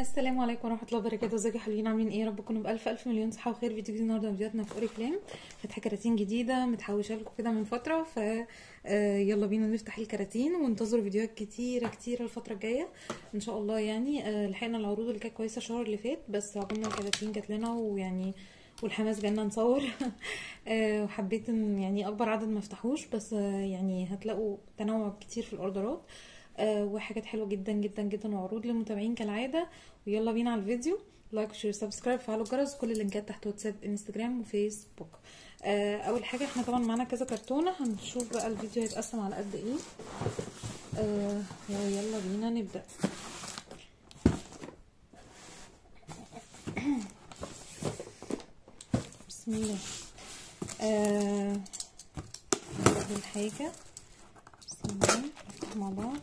السلام عليكم ورحمة الله وبركاته. ازيكم يا حلوين، عاملين ايه؟ يا رب تكونوا بالف الف مليون صحة وخير. فيديو جديد النهارده من فيديوهاتنا في اوريفلام، فاتحة كراتين جديدة متحوشه لكم كده من فترة، ف يلا بينا نفتح الكراتين وانتظروا فيديوهات كتيرة كتيرة الفترة الجاية ان شاء الله. يعني لحقنا العروض اللي كانت كويسة الشهر اللي فات، بس عقبال ما الكراتين جات لنا ويعني والحماس جالنا نصور وحبيت ان يعني اكبر عدد ما افتحوش، بس يعني هتلاقوا تنوع كتير في الاوردرات وحاجات حلوة جدا جدا جدا وعروض للمتابعين كالعادة. ويلا بينا على الفيديو، like share subscribe، فعلوا الجرس، كل اللينكات تحت، واتساب انستجرام وفيسبوك. اول حاجة احنا طبعا معانا كذا كرتونة، هنشوف بقى الفيديو هيتقسم على قد ايه. ويلا بينا نبدا. بسم الله. اول حاجة بسم الله نفتح مع بعض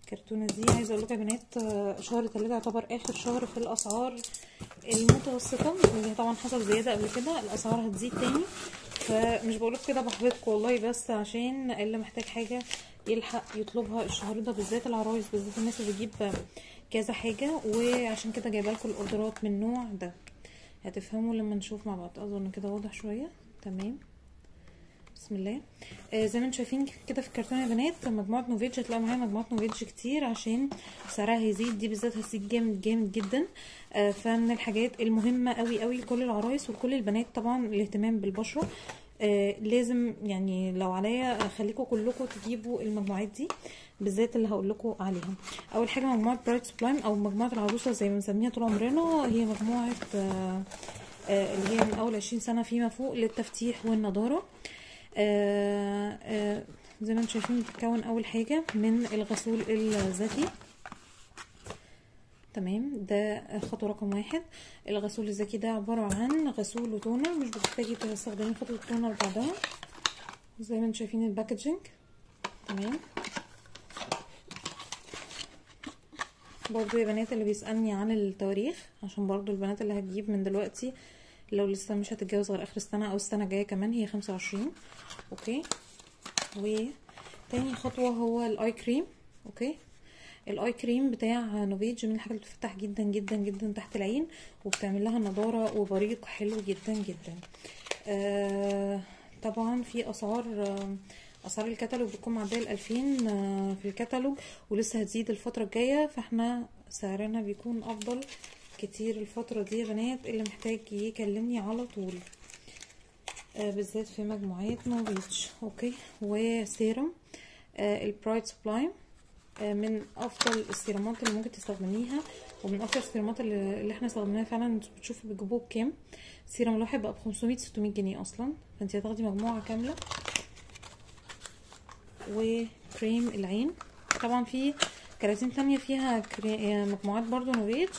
الكرتونه دي. عايزه اقول لكم يا بنات، شهر 3 يعتبر اخر شهر في الاسعار المتوسطة، وهي طبعا حصل زيادة قبل كده، الاسعار هتزيد تاني، فمش بقولك كده بحبطكم والله، بس عشان اللي محتاج حاجة يلحق يطلبها الشهر ده، بالذات العرايس، بالذات الناس اللي بتجيب كذا حاجة، وعشان كده جايبه لكم الاوردرات من النوع ده. هتفهموا لما نشوف مع بعض، اظن كده واضح شوية. تمام، بسم الله. زي ما انتم شايفين كده في الكرتونه يا بنات، مجموعة نوفيج، هتلاقوا معايا مجموعة نوفيج كتير عشان سعرها هيزيد، دي بالذات هتزيد جامد جامد جدا. فمن الحاجات المهمة قوي قوي لكل العرايس ولكل البنات طبعا الاهتمام بالبشره. لازم يعني لو عليا اخليكم كلكم تجيبوا المجموعات دي بالذات اللي هقول لكم عليها. اول حاجة مجموعة Bright Sublime او مجموعة العروسة زي ما بنسميها طول عمرنا، هي مجموعة اللي هي من اول 20 سنة فيما فوق للتفتيح والنضاره. زي ما انتم شايفين بتتكون اول حاجة من الغسول الذكي، تمام، ده خطوة رقم 1. الغسول الذكي ده عبارة عن غسول و toner، مش بتحتاجي تستخدمي خطوة ال toner بعدها. زي ما انتم شايفين ال packaging، تمام. برضو يا بنات اللي بيسالني عن التواريخ، عشان برضو البنات اللي هتجيب من دلوقتي لو لسه مش هتتجوز غير اخر السنة او السنة الجاية كمان، هي 25. okay، وتاني خطوة هو ال eye cream. okay، ال eye cream بتاع نوفيج من الحاجات اللي بتفتح جدا جدا جدا تحت العين، وبتعمل لها نضاره وبريق حلو جدا جدا. طبعا في اسعار الكتالوج بتكون معدية 2000 في الكتالوج، ولسه هتزيد الفترة الجاية، فاحنا سعرنا بيكون افضل كتير الفترة دي يا بنات. اللي محتاج يكلمني على طول، بالذات في مجموعات نوفيج. okay، و serum ال Bright Sublime من افضل السيرامات اللي ممكن تستخدميها، ومن اكتر السيرامات اللي احنا استخدمناها فعلا. انتوا بتشوفوا بتجيبوه بكام؟ سيرم الواحد بقى ب 500 600 جنيه اصلا، فانت هتاخدي مجموعة كاملة. وكريم العين، طبعا في كراتين تانية فيها مجموعات برضو نوفيج،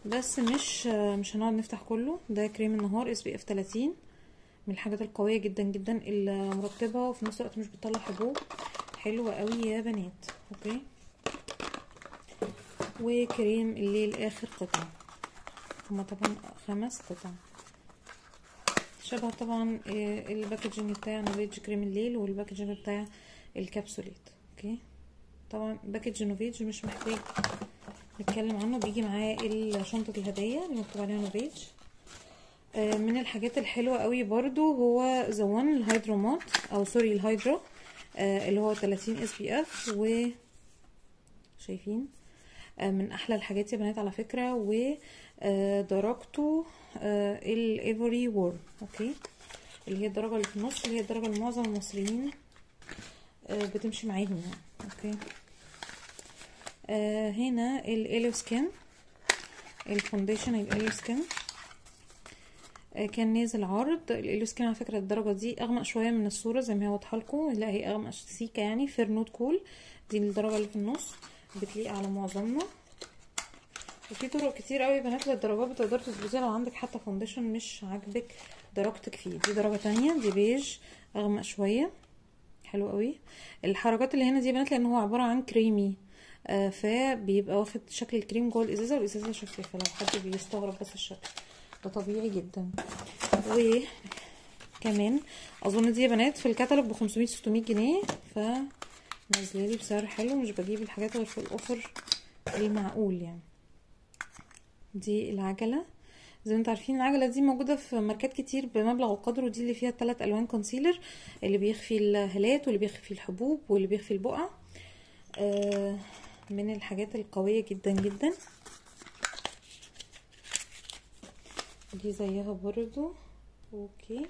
بس مش هنقعد نفتح كله. ده كريم النهار SPF 30، من الحاجات القوية جدا جدا المرطبه، وفي نفس الوقت مش بتطلع حبوب، حلوة قوي يا بنات. okay، وكريم الليل اخر قطعه، هما طبعا 5 قطع، شبه طبعا ال packaging بتاع نوفيج كريم الليل وال packaging بتاع الكبسوليت. okay، طبعا package نوفيج مش محتاج نتكلم عنه، بيجي معاه شنطة الهدايا اللي مكتوب عليها نوفيج. من الحاجات الحلوة قوي برضو هو The One ال Hydra Matte، او sorry ال Hydra، اللي هو 30 SPF، و شايفين من احلى الحاجات يا بنات على فكرة. ودرجته ال ivory warm، okay، اللي هي الدرجة اللي في النص، اللي هي الدرجة اللي معظم المصريين بتمشي معاهم يعني. okay، هنا الاليو سكين، ال foundation الاليو سكين، كان نازل عرض. الاليو سكين على فكرة الدرجة دي اغمق شوية من الصورة زي ما هي واضحة لكم، لا هي اغمق سيكه يعني، fair not cool، دي الدرجة اللي في النص، بتليق على معظمنا. وفي طرق كتير قوي يا بنات للدرجات بتقدري تظبطيها لو عندك حتى foundation مش عاجبك درجتك فيه. دي درجه تانية، دي بيج اغمق شوية، حلو قوي. الحركات اللي هنا دي يا بنات لان هو عبارة عن كريمي، فبيبقى واخد شكل الكريم جوه الازازه، والازازه شفافة، لو حد بيستغرب بس الشكل ده طبيعي جدا. وكمان اظن دي يا بنات في الكتالوج ب 500 600 جنيه، ف نازله لي بسعر حلو، مش بجيب الحاجات غير في ال offer المعقول يعني. دي العجلة، زي ما انتم عارفين العجلة دي موجودة في ماركات كتير بمبلغ وقدره. دي اللي فيها 3 الوان concealer، اللي بيخفي الهالات واللي بيخفي الحبوب واللي بيخفي البقع. من الحاجات القوية جدا جدا. دي زيها برضو. okay،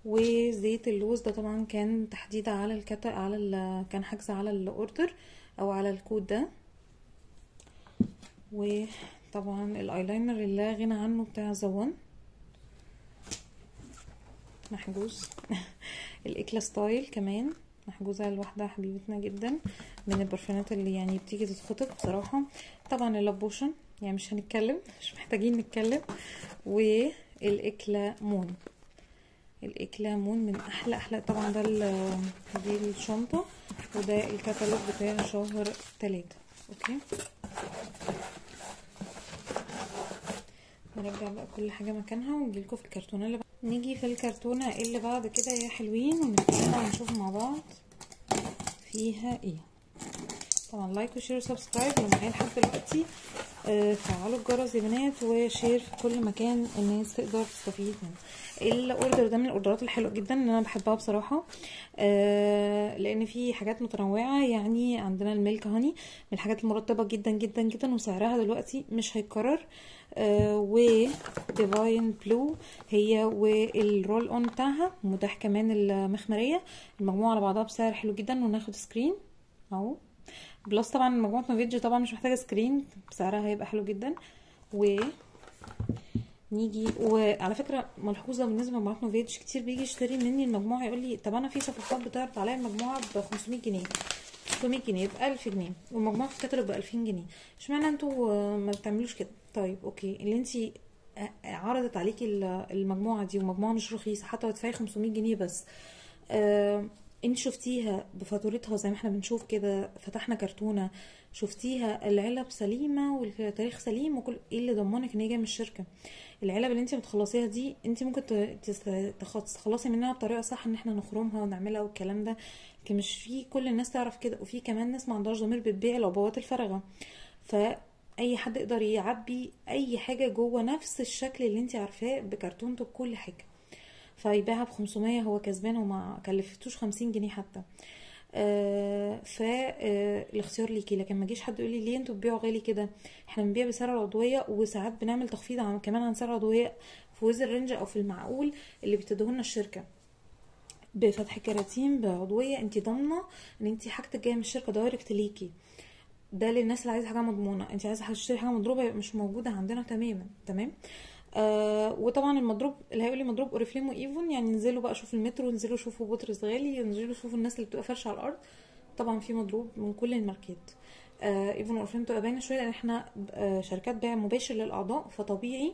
وزيت اللوز ده طبعا كان تحديدا على الكتا على كان حجز على ال order او على الكود ده. وطبعا الايلاينر اللي لا غنى عنه بتاع The One محجوز. ال Eclat Style كمان محجوزة لوحدها، حبيبتنا جدا، من البرفانات اللي يعني بتيجي تتخطف بصراحة. طبعا ال Love Potion يعني مش هنتكلم، مش محتاجين نتكلم. وال Eclat Moon، ال Eclat Moon من احلى احلى. طبعا ده دي الشنطة، وده الكتالوج بتاع شهر 3. okay، نرجع بقى كل حاجة مكانها ونجيلكوا في الكرتونه اللي بعد. نيجي في الكرتونه اللي بعد كده يا حلوين، ونفتحها ونشوف مع بعض فيها ايه. طبعا like و share و subscribe لو معايا لحد دلوقتي. فعلوا الجرس يا بنات، و share في كل مكان الناس تقدر تستفيد منه. ال order ده من الاوردرات الحلوة جدا اللي انا بحبها بصراحة، لان في حاجات متنوعة. يعني عندنا ال Milk Honey من الحاجات المرطبه جدا جدا جدا، وسعرها دلوقتي مش هيتكرر. و Divine Blue هي وال roll on بتاعها متاح كمان، المخمريه المجموعة على بعضها بسعر حلو جدا. وناخد screen اهو، plus طبعا مجموعة نوفيج طبعا مش محتاجه screen، سعرها هيبقى حلو جدا. و نيجي، وعلى فكرة ملحوظة بالنسبة لمجموعة نوفيج، كتير بيجي يشتري مني المجموعة يقول لي طب انا في صفحات بتعرض عليا المجموعة ب 500 جنيه، 600 جنيه، ب 1000 جنيه، والمجموعة في الكتالوج ب 2000 جنيه، اشمعنى انتوا ما بتعملوش كده؟ طيب okay، اللي انت عرضت عليكي المجموعة دي، ومجموعة مش رخيصة حتى لو تدفعي 500 جنيه بس، انت شفتيها بفاتورتها زي ما احنا بنشوف كده، فتحنا كرتونة شفتيها العلب سليمة والتاريخ سليم وكل ايه اللي ضمنك ان هي جاية من الشركة؟ العلب اللي انت بتخلصيها دي انت ممكن تخلصي منها بطريقة صح، ان احنا نخرمها ونعملها والكلام ده، لكن مش في كل الناس تعرف كده. وفي كمان ناس ما عندهاش ضمير بتبيع العبوات الفارغة، فاي حد يقدر يعبي اي حاجة جوه نفس الشكل اللي انت عارفاه بكرتونته بكل حاجة، فيبيعها ب500 هو كسبان وما كلفتوش 50 جنيه حتى. فالاختيار ليكي، لكن ما جيش حد يقول لي ليه انتوا بتبيعوا غالي كده؟ احنا بنبيع بسعر العضوية، وساعات بنعمل تخفيض عن كمان عن سعر العضوية في وزن ال range او في المعقول اللي بتديهولنا الشركة. بفتح كراتين بعضويه انت ضامنه ان انت حاجتك جاية من الشركة direct ليكي. ده للناس اللي عايزه حاجة مضمونه، انت عايزه تشتري حاجة مضروبة يبقى مش موجودة عندنا تماما. تمام. وطبعا المضروب اللي هيقول لي مضروب اوريفليم وايفون، يعني انزلوا بقى شوفوا المترو، انزلوا شوفوا بطرس غالي، انزلوا شوفوا الناس اللي بتبقى فرشه على الارض. طبعا في مضروب من كل الماركات. ايفون واوريفليم تبقى باينة شوية لان احنا شركات بيع مباشر للاعضاء، فطبيعي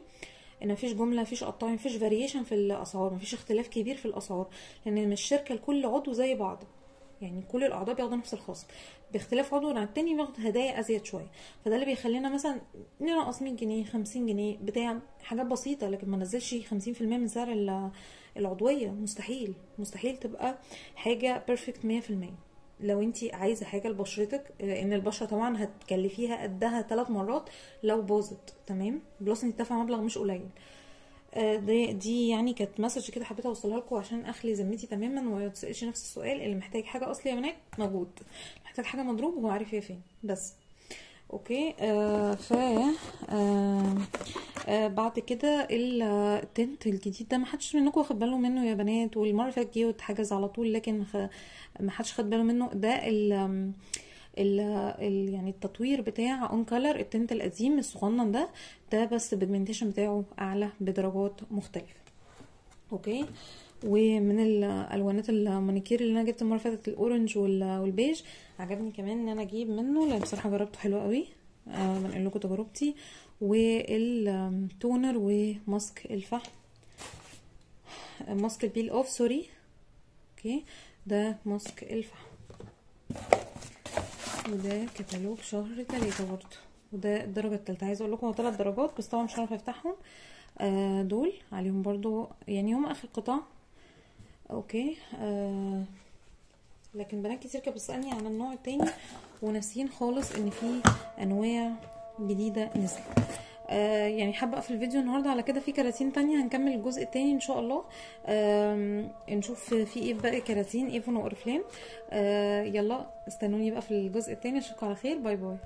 ان مفيش جملة، مفيش قطاعي، مفيش variation في الاسعار، مفيش اختلاف كبير في الاسعار، لان من الشركة لكل عضو زي بعض، يعني كل الاعضاء بياخدوا نفس الخصم، باختلاف عضو عن التاني بياخد هدايا ازيد شوية، فده اللي بيخلينا مثلا ننقص 100 جنيه 50 جنيه بتاع حاجات بسيطة، لكن ما نزلش 50% من سعر العضوية. مستحيل مستحيل تبقى حاجة perfect 100%. لو انت عايزه حاجة لبشرتك، لان البشرة طبعا هتكلفيها قدها 3 مرات لو باظت، تمام، plus انت تدفع مبلغ مش قليل. دي يعني كانت message كده حبيت اوصلها لكم عشان اخلي ذمتي تماما وما تسالش نفس السؤال. اللي محتاج حاجة اصلي يا بنات موجود، محتاج حاجة مضروب هو عارف هي فين بس. okay. ف بعد كده ال tint الجديد ده ما حدش منكم واخد باله منه يا بنات، والمرة اللي فاتت جه واتحجز على طول، لكن ما حدش خد باله منه. ده ال ال يعني التطوير بتاع On Color، ال tint القديم الصغنن ده بس ال pigmentation بتاعه اعلى بدرجات مختلفة. okay. ومن الالوانات المانيكير اللي انا جبت المرة اللي فاتت ال orange والبيج، عجبني كمان ان انا اجيب منه لان بصراحة جربته حلو قوي. بنقل لكم تجربتي. وال toner وماسك الفحم، ماسك ال peel off sorry. okay، ده ماسك الفحم، وده كتالوج شهر 3 برضو، وده الدرجة الثالثة. عايزه اقول لكم هو 3 درجات بس طبعا مش عارفه افتحهم. دول عليهم برضو يعني هم اخر قطع. okay. لكن بنات كتير كانت بتسالني عن النوع التاني وناسيين خالص ان في انواع جديدة نزلت. يعني حابة اقفل الفيديو النهارده على كده. في كراتين تانية هنكمل الجزء التاني ان شاء الله، نشوف في ايه باقي كراتين ايفون واوريفلام. يلا استنوني بقى في الجزء التاني، اشوفكم على خير، bye bye.